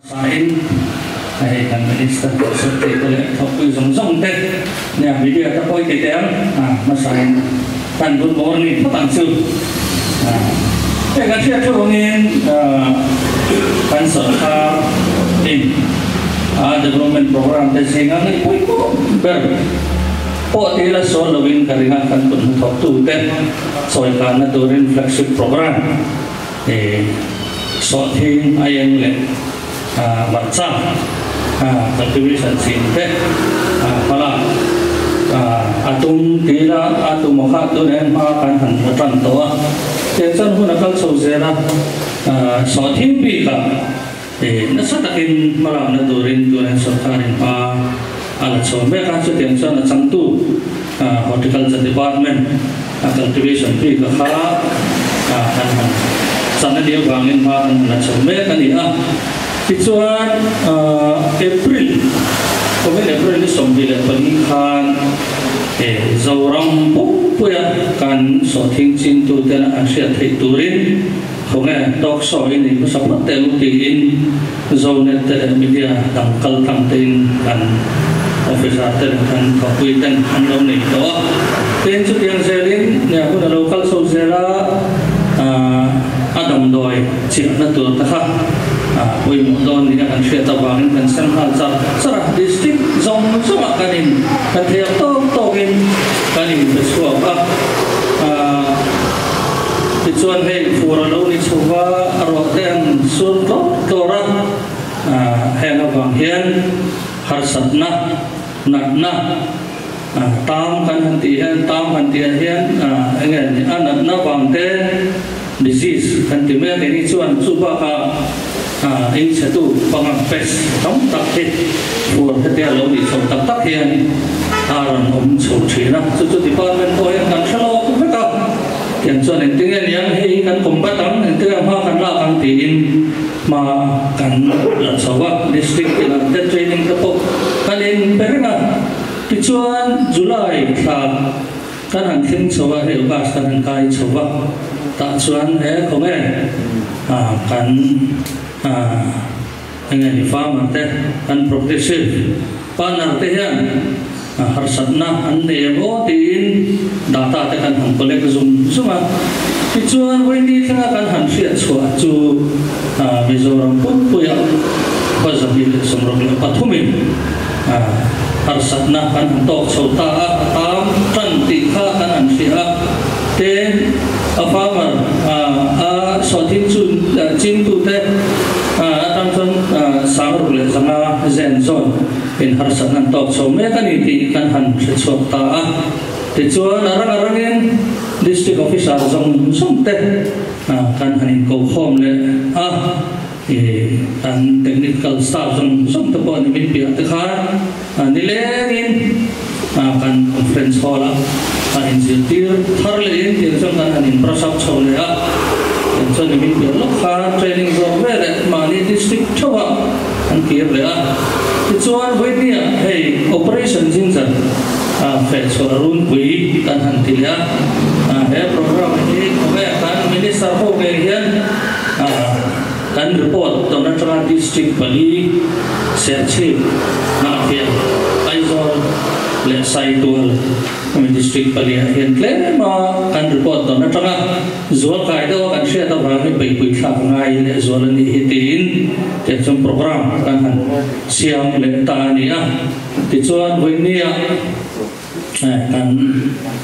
Sain hei kan Minister Secretary te leh thawkpui zawng zawng te nia media te pawh i ti teh ang a hmasain kan good morning phawt ang chu. Hei kan hriat thu angin kan sorkar in a development program te zinga ngaihpui pawh ber pawh ti ila sawn lovin ka ring a kan kut hnathawktu te chawikanna turin flagship program Sawhthing, aieng leh hmarcha cultivation chin te hmalak a tum ti ila a tum a kha tun en hma kan han la tan tawh a. Tiang chuan hun a kal chho zel a, sawhthing bikah nasa takin hmalakna turin tun en sorkarin hma a la chho mek a, chutiang chuan a changtu Horticulture Department a cultivation bik a kha kan han chan a nih avangin hma kan han la chho mek a ni a. Tichuan April, kumin April ni 24 khan Zoram pumpuia kan sawhthing chingtuten an hriat theih turin khawnge talk show i nei hmasa phawt teh u tiin Zonet te leh media dang kal tlang tein kan officer te leh kan thawkpui ten an lo nei tawh a. Tin, chutiang zelin nia hun a lo kal chho zel a, a damdawi chiahna tur te kha pawimawh dawn nia kan hriat avangin kan sem nghal char char a. District zawng zawngah kan in kan thei ang tawk tawkin kan inpe chhuak a. Tichuan hei fur a lo ni chho va, a ruah te an sur tlawr tlawr a, heng avang hian harsatna, natna, tam kan han tih hian, tam han tih ah hian eng nge ni a natna vang te disease kan ti mai a, keini chuan chu bakah ei chhetu pangang pest tam tak hi fur hetia lo nih chho tak tak hian a rawn awm chho thin a, chu chu department pawh hian kan hre lawk vek a. Tiang chuan engtinge niang hei hi kan combat ang, engtinge hma kan lak ang tiin hma kan la chho a, district tinah te training te pawh kan in pe reng a. Tichuan July thla kan han thleng chho a, hei August kan han kai chho va, tah chuan he khawnge kan enge ni farmer te kan progressive partner te hian harsatna an nei em aw tiin data te kan han collect zung zung a. Tichuan vawiini thlenga kan han hriat chhuah chu Mizoram pumpuia khua 263 in harsatna kan han tawk chho ta a, a tam tan tih kha kan han hria a. Tin, a farmer a sawhthing chu chingtute atang chuan 6500 zen zawn in harsatna an tawk chho mek a ni tih kan han hre chhuak ta a. Tichuan a rang a rangin District Officer zawng zawng te kan han inkokhawm leh a, kan Technical Staff zawng zawng te pawh nimin piah te khan nilengin kan Conference Hall ah a inzirtir thar lehin tiang chuan kan han in brush up chho leh a, tiang chuan nimin piah lawk khan training zawk ve leh mahni District theuh ah an kir leh a. Tichuan vawinia hei Operation Ginger feh chhuah runpui kan han ti leh a, he programme hi khawvelah kan Minister ho ngei hian kan report tawn atanga District pali Serchhip, Hnahfiah, Aizawl leh Saitual hemi District paliah hian tlema kan report tawn atanga zual kai deuha kan hriat avangin beihpui thlak ngai leh zual a nih hi tiin tiang chuan programme kan han siam leh ta a ni a. Tichuan vawinia kan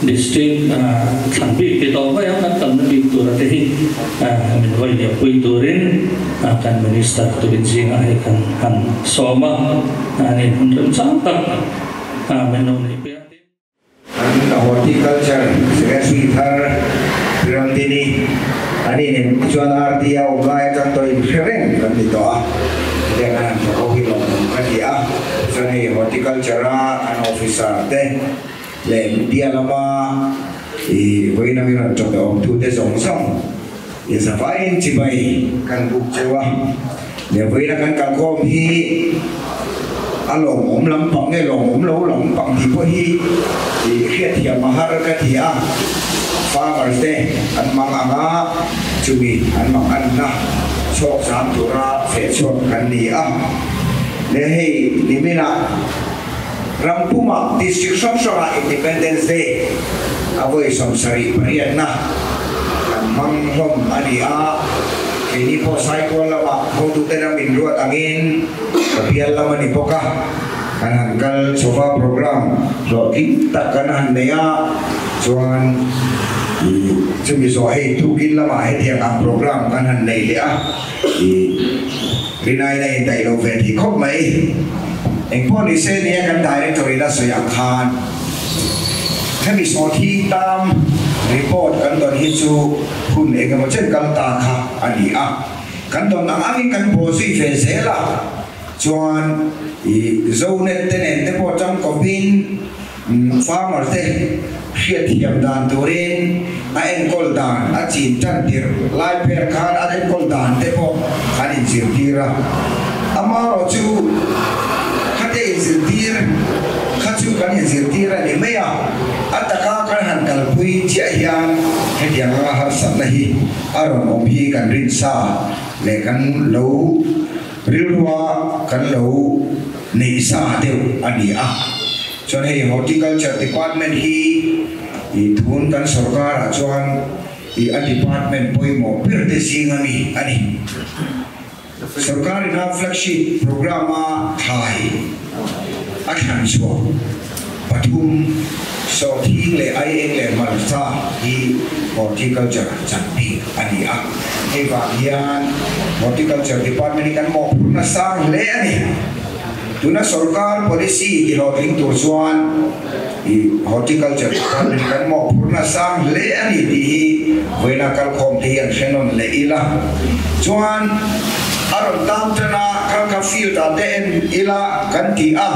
district thlan bik ti tawh mai ang kan kalna bik tura te hi min vawi leh pui turin kan minister turin zingah hei kan han sawm a, ani hun remchang tak min lo neih pui a. An horticulture secretary thar Pirandini ani nen chuan RT a awm lai atang tawh in hre reng kan ni tawh a, hetiang an han thawk ho hi lawmawm ka ti a, chuan hei horticulture a an officer te leh media lama i vawiin angin rawn chawp leh awmtute zawng zawng inzavaiin chibai kan buk cheu a. Leh vawiina kan kalkhawm hi a lawmawm lampang nge lawmawm lo lampang tih pawh hi hriatthiam a har ka ti a, farmers te an mang ang a, chumi an mang anna. chhawk zam tura feh chhuak kan ni a. Le hei nimina ram puma district hrang hranga Independence Day a vawi 78na kan hmang hlawm a ni a. Keini pawh Saitual lamah hotute ram inruat angin ka bial lam a ni bawk a, kan han kal chhova program hlawhtling tak kan han nei a, chuan chumi zawh hei tukin lamah hetiang ang program kan han nei leh a, rinai na indaih lo ve thei khawp mai. Engpawh ni se nia kan director in a sawi ang khan hemi sawhthing tam report kan dawn hi chu hun engemaw chen kal ta kha a ni a, kan dawn ang angin kan bawh zui ve zel a, chuan Zonet te nen te pawh tangkawpin farmer te hriatthiam dan turin a enkawl dan a chin tan tirh lai vel khan a enkawl dan te pawh an inzirtir a, amaherawh chu khate inzirtir kha chu kan inzirtir a ni mai a, a taka kan han kalpui chiah hian hetiang anga harsatna hi a rawn awm hi kan rinsa leh kan lo rilrua kan lo nei sa deuh a ni a. Chuan hei Horticulture Department hi tun kan sorkarah chuan a department pawimawh ber te zing a mi a ni. Sorkar ina flagship program a thlai a thlan chhuah pathum sawhthing leh aieng leh hmarcha hi horticulture chan bik a ni a. Hei vang hian Horticulture Department hi kan mawhphurhna sang hle a ni. Tuna sorkar policy tihlawhtling tur chuan Horticulture Department kan mawhphurhna sang hle a ni tih hi vawiina kalkhawm te hi an hre nawn leh ila. Chuan a rawn tam tan a, kha kha field ah te en ila kan ti a,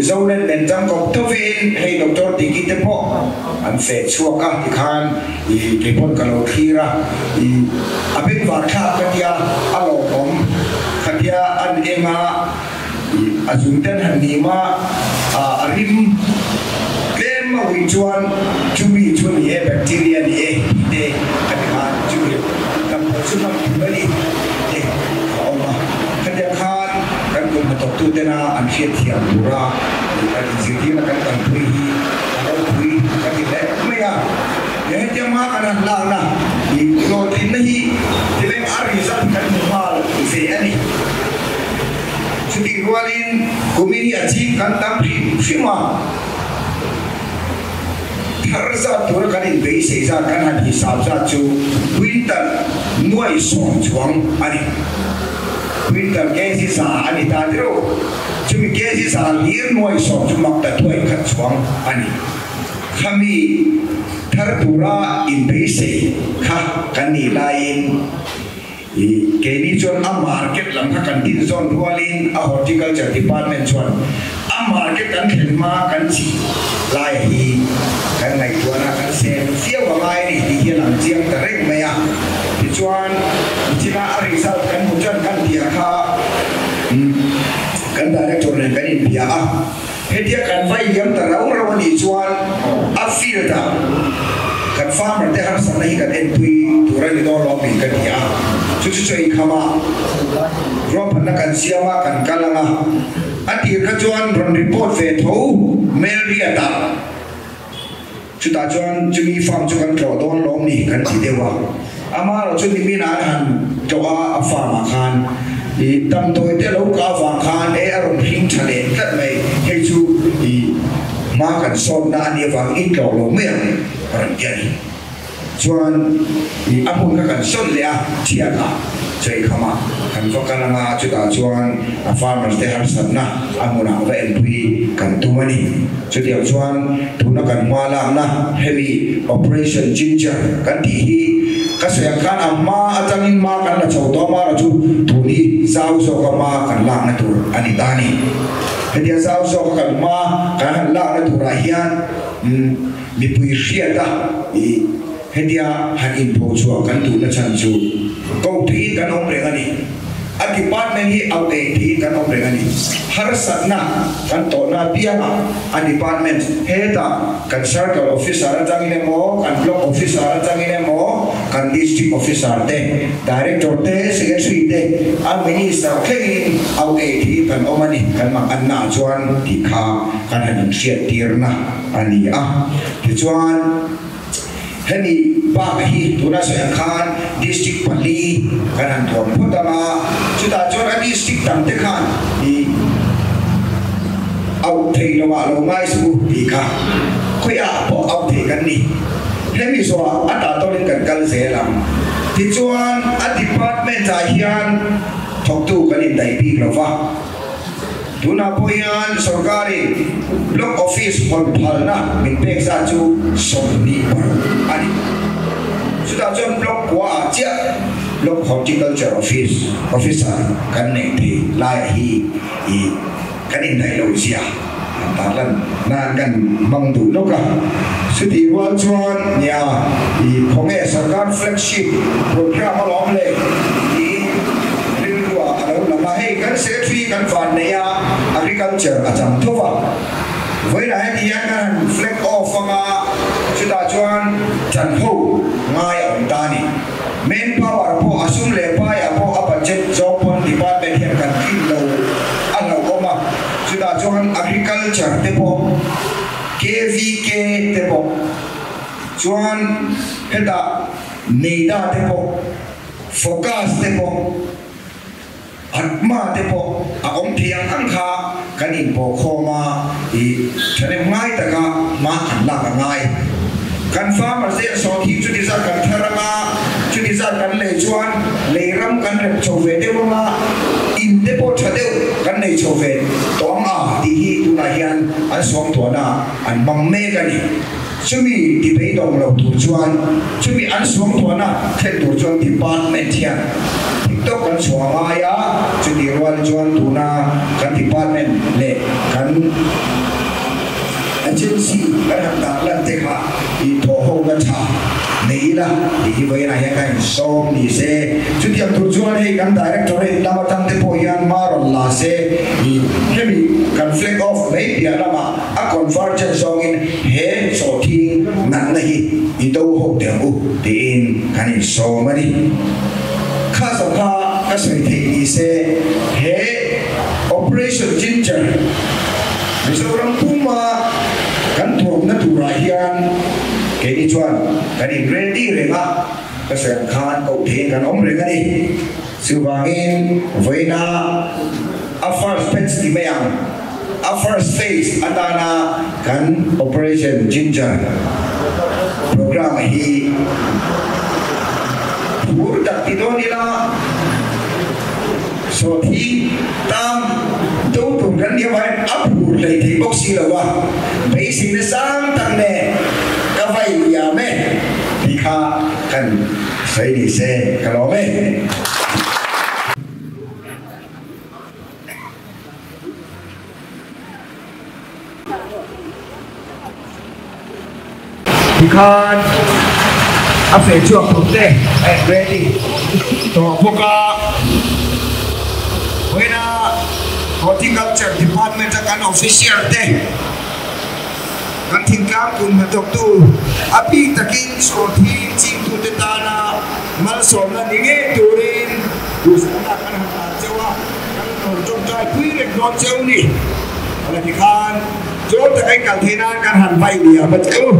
Zonet nen tangkawp tawin hei Doctor Diki te pawh an feh chhuak a tikhan kei pawn ka lo thlir a, a bengvar thlak ka tia a lawmawm khatia an eng a, a zungten han nim a, a rim tlem a ui chuan chumi chu ni e bacteria ni e tih te a ti khan chumi damdawi chu hman tur a ni te a awm a, khatia khan kan kum hnathawk tu tena an hriatthiam tura kan inzirtirna kan kalpui hi a ropui ka ti hle mai a. Hetia hma kan han lakna hlawhtlinna hi tileng a result kan hmu nghal ve a ni. Chutih rualin kumin hi a ching kan tam hrim hrim a, thar zat tura kan inbeisei zat kan han hisap zat chu quintal nuai sawm chuang a ni. Quintal kg za a ni ta deuh, chumi kg za hlir nuai sawm chu mak ta thuai khat chuang a ni. Khami thar tura inbeisei kha kan nih laiin keini chuan a market lam kha kan tin zawn rualin a Horticulture Department chuan a market kan thlen hma kan chi lai hi kan ngaihtuahna kan sem viau a ngai a ni tih hi a lang chiang ta reng mai a. Tichuan nichina a result kan hmu tan kan tih ah kha kan Director nen kan inbia a. Hetia kan vai liam ta rau rau a nih chuan a field ah kan farmer te harsatna hi kan enpui tur a ni dawn lo min ka ti a, chu chu chaw inkham ah ruahmanna kan siam a kan kal ang a, a tir kha chuan rawn report ve tho Melriat ah chutah chuan chumi farm chu kan tlawh dawn lawm ni kan ti deuh a, amaherawh chu nimin ah an han tlawh a a farm ah khan ih damdawi te lo kah avang khan e a rawn hring tha leh tlat mai, hei chu ih hma kan sawtna a nih avang in tlawh lo mai ang a rawn ti a ni. Chuan ih a hmun kha kan sawn leh a thiat ah chawihkham ah kan va kal ang a, chutah chuan a farmers te harsatna a hmunah va enpui kan tum a ni. Chutiang chuan tuna kan hma lakna hemi Operation Ginger kan tih hi ka sawi ang khan a hma atangin hma kan la chho tawh a, chu tun hi zau zawka hma kan lakna tur a ni ta a ni. Hetia zau zawka kan hma kan han lakna turah hian mipui hriata ih hetia han inpho chhuah kan duhna chhan chu ko theihin kan awm reng a ni. A department hi auh eih theihin kan awm reng a ni. Harsatna kan tawhna apiangah a department hetah kan Circle Officer atangin emaw, kan Block Officer atangin emaw, kan District Officer te, Director te, Secretary te, a Minister thlengin auh eih theihin kan awm a ni. Kan mak anna ah chuan tih kha kan han inhriattirna a ni a. Tichuan. Hemi bak hi tuna sawi ang khan district pali kan han thuam phawt ang a, chutah chuan a district dang te khan i auh thei lo ah lo ngai suh u tih kha khawiah pawh auh thei kan ni. Hemi zawhah a tah tawlin kan kal zel ang. Tichuan a department ah hian thawktu kan indaih bik lo va. Tunah pawh hian sorkarin Block Office hawn phalna min pek zat chu 26 a ni. Chutah chuan Block kua ah chiah Block Horticulture Office Officer kan neih thei laiah hi i kan indaih lo zia han tarlan nan kan hmang duh lawk a. Chutih rual chuan nia i khawnge sorkar flagship programme alawm le tiin rilruah a lo lang a, hei kan secretary kan van nei a, agriculture a chang tho va, vawiinah heti hian kan han flag off anga chutah chuan chan ho ngai a awm ta a ni. Manpower pawh a sum leh paiah pawh a budget zawng pawn department hian kan tlin lo a hlauhawm a, chutah chuan agriculture te pawh KVK te pawh chuan hetah NEDA te pawh Focus te pawh Atma te pawh a awm thei ang ang kha kan inpawh khawm a, i thahnem ngai taka hma kan lak a ngai. Kan farmers te hian sawhthing chuti zat kan thar ang a, chuti zat kan lei chuan lei ram kan rep chho ve deuh ang a, in te pawh tha deuh kan nei chho ve tawh ang a tih hi tunah hian an suangtuahna an hmang mek a ni. Chumi ti beidawng lo tur chuan, chumi an suangtuahna thlen tur chuan department hian dik tawk kan chhuah a ngai a, chutih rual chuan tuna kan department leh kan agency kan han dah lan te kha i thawh ho na tha nei ila tih hi vawiinah hian ka insawm ni se. Chutiang tur chuan hei kan directorate lam atang te pawh hian hma rawn la se i hemi kan flag off mai piah lamah A convergence zawngin he chawhthing natna hi i do ho teh ang u tiin kan insawm a ni. Kha zawng kha ka sawi theih ni se he Operation Ginger Mizoram puma kan thuamna turah hian keini chuan kan in ready reng a, ka sawi ang khan koh theihin kan awm reng a ni. Chuvangin vawiina a first batch ti mai ang. A first phase atana kan Operation Ginger programme hi phur tak ti dawn ila, sawhthi tam do tur kan nih avangin a phur hlei thei bawk si lo a, beiseina sang tak nen ka vai liam e tih kha kan sawi ni se ka lawm e. Tikhan a feh chhuak tur te a in ready tawh bawk a, vawiina Horticulture Department a kan official te kan thingtlang kum hnathawktu a bik takin sawrthing chingtute tana malsawmna ni ngei turin duhsakna kan han tan cheu a. Kan rawn tawngtai pui reng dawn cheu ni. Ala tikhan chawl taka in kal theih nan kan han vai liam a cheu.